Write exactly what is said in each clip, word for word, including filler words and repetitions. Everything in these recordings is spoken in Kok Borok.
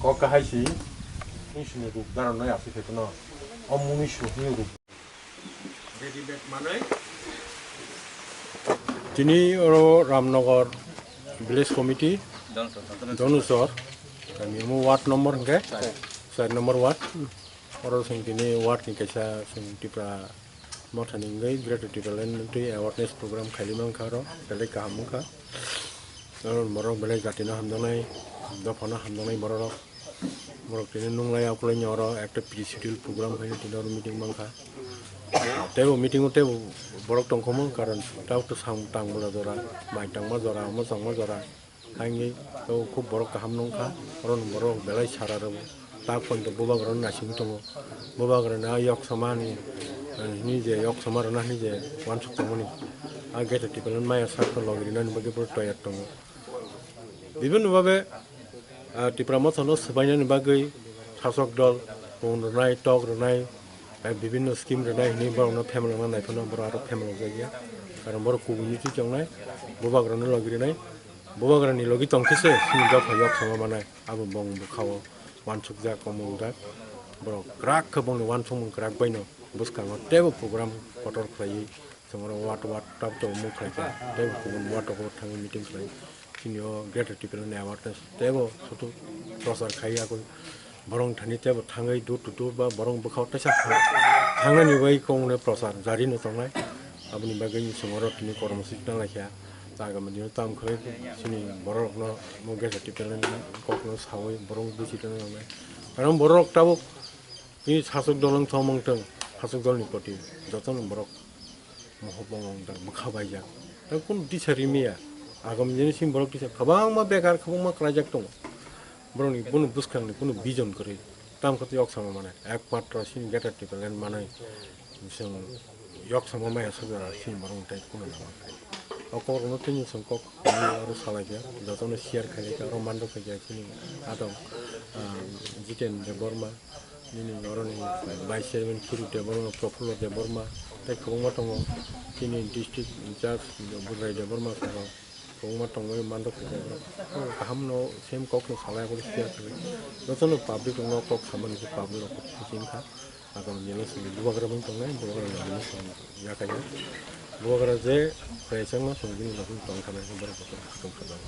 Kok kahai si, ni sini ruk daron noi aswk khe no. O muni su ni ruk. Tini oro Ramnagar Village Committee, Donusor, kami omo ward number hwnkhe, char number ward. Oro chwng tini ward ni kaisa chwng Tipra Motha ni wngwi Greater Tipraland twi awareness program khaili mankha oro, belai kaham wngkha. Oro borok belai jatino hamjaknai, dophano hamjaknai bororok. Borok tini nunglai akwlaini oro ekta pre-schedule program khaina tini oro meeting mankha. Teibo meeting o teibo borok tongkhomo, karon tabuk to sam tang bwla jora, mai tangma jora, omo changma jora. Haini to khub borok kaham nungkha, oro borok belai sara rw. Tak poito bubagrano naisingwi tongo. Bubagrano a yok samani, eh, hini je yok sama rwna hini je uansuk tongmani. A Greater Tipraland maya sakno logi rinani bagwi borok toyar tongo. Bibinno babe, ah, Tipra Mothano swbainani bagwi sasok dol, pung rwnai, tok rwnai, eh, bibinno scheme rwnai hini borokno phemalokna naiphano borok aro phemalokjakya. Karon borok kubuni twi tongnai, bubagrano logi rinai. Bubagrani logi tongkhe se chini dopha yok sama manai, abo bong bwkhao uansukjak, omo wngjak. Borok kwrak khe bongni uansukmung kwrak baino bwskango teibo program kotor khlaiwi chwng oro ward ward tab tab mung khlaikha, teibo kubun ward o thangwi meeting khlai. Chini o Greater Tipraland awareness teibo sutu prochar khai agwi. Borok thani teibo thangwi door to door ba borok bwkhao teisa thangnani bai kok hwnwi prochar jari no tongnai. Aboni bagwi chwng oro tini kormo swi tang laikha. Agami dino tamo khe chini borok no mo Greater Tipraland kok no sawi borok bisi tong nangnai. Karon borok tabuk tini sasok dol wng thok mung tong, sasok dol ni koti joto no borok mohobong wng tang bwkha baijak. Tei kunu tisa rimiya. Agami dino chini borok tisa kwbangma bekar kwbangma kwlaijak tongo. Borokni bono bwskangni kunu vision kwrwi. Tamo khe tei yok sama manai. Ekmatro chini Greater Tipraland manai. Chwng yok sama maya sajora chini borokni tei kunu lama kwrwi. O kokrokno tini chwng kok aro salaikha. Jotono share khaikha aro mandok khaikha chini adong, ah, Jiten Debbarma. Nini oroni Vice Chairman Khiru Debbarma, Prafulla Debbarma. Tei kwbangma tongo. Chini district in charge Budrai Debbarma saro. Kwbangma tongmani mandok khe borok. Kaham no same kok no salai abo share khlai. Jotono public rokno kok samani khe public rok kok khusi wngkha. Agam jeno simi bubagra bang tongnai, bubagra no bini simi yakaya. Bubagra je khlai changma song bini login tong thana khe borok jotono khatung khatung.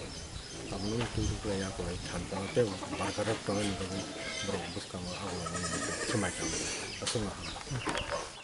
Abo no twi twi khlai yakolai than tang tei barkar rok tongnani bagwi borok bwskango abo no semai tang. Aswk no.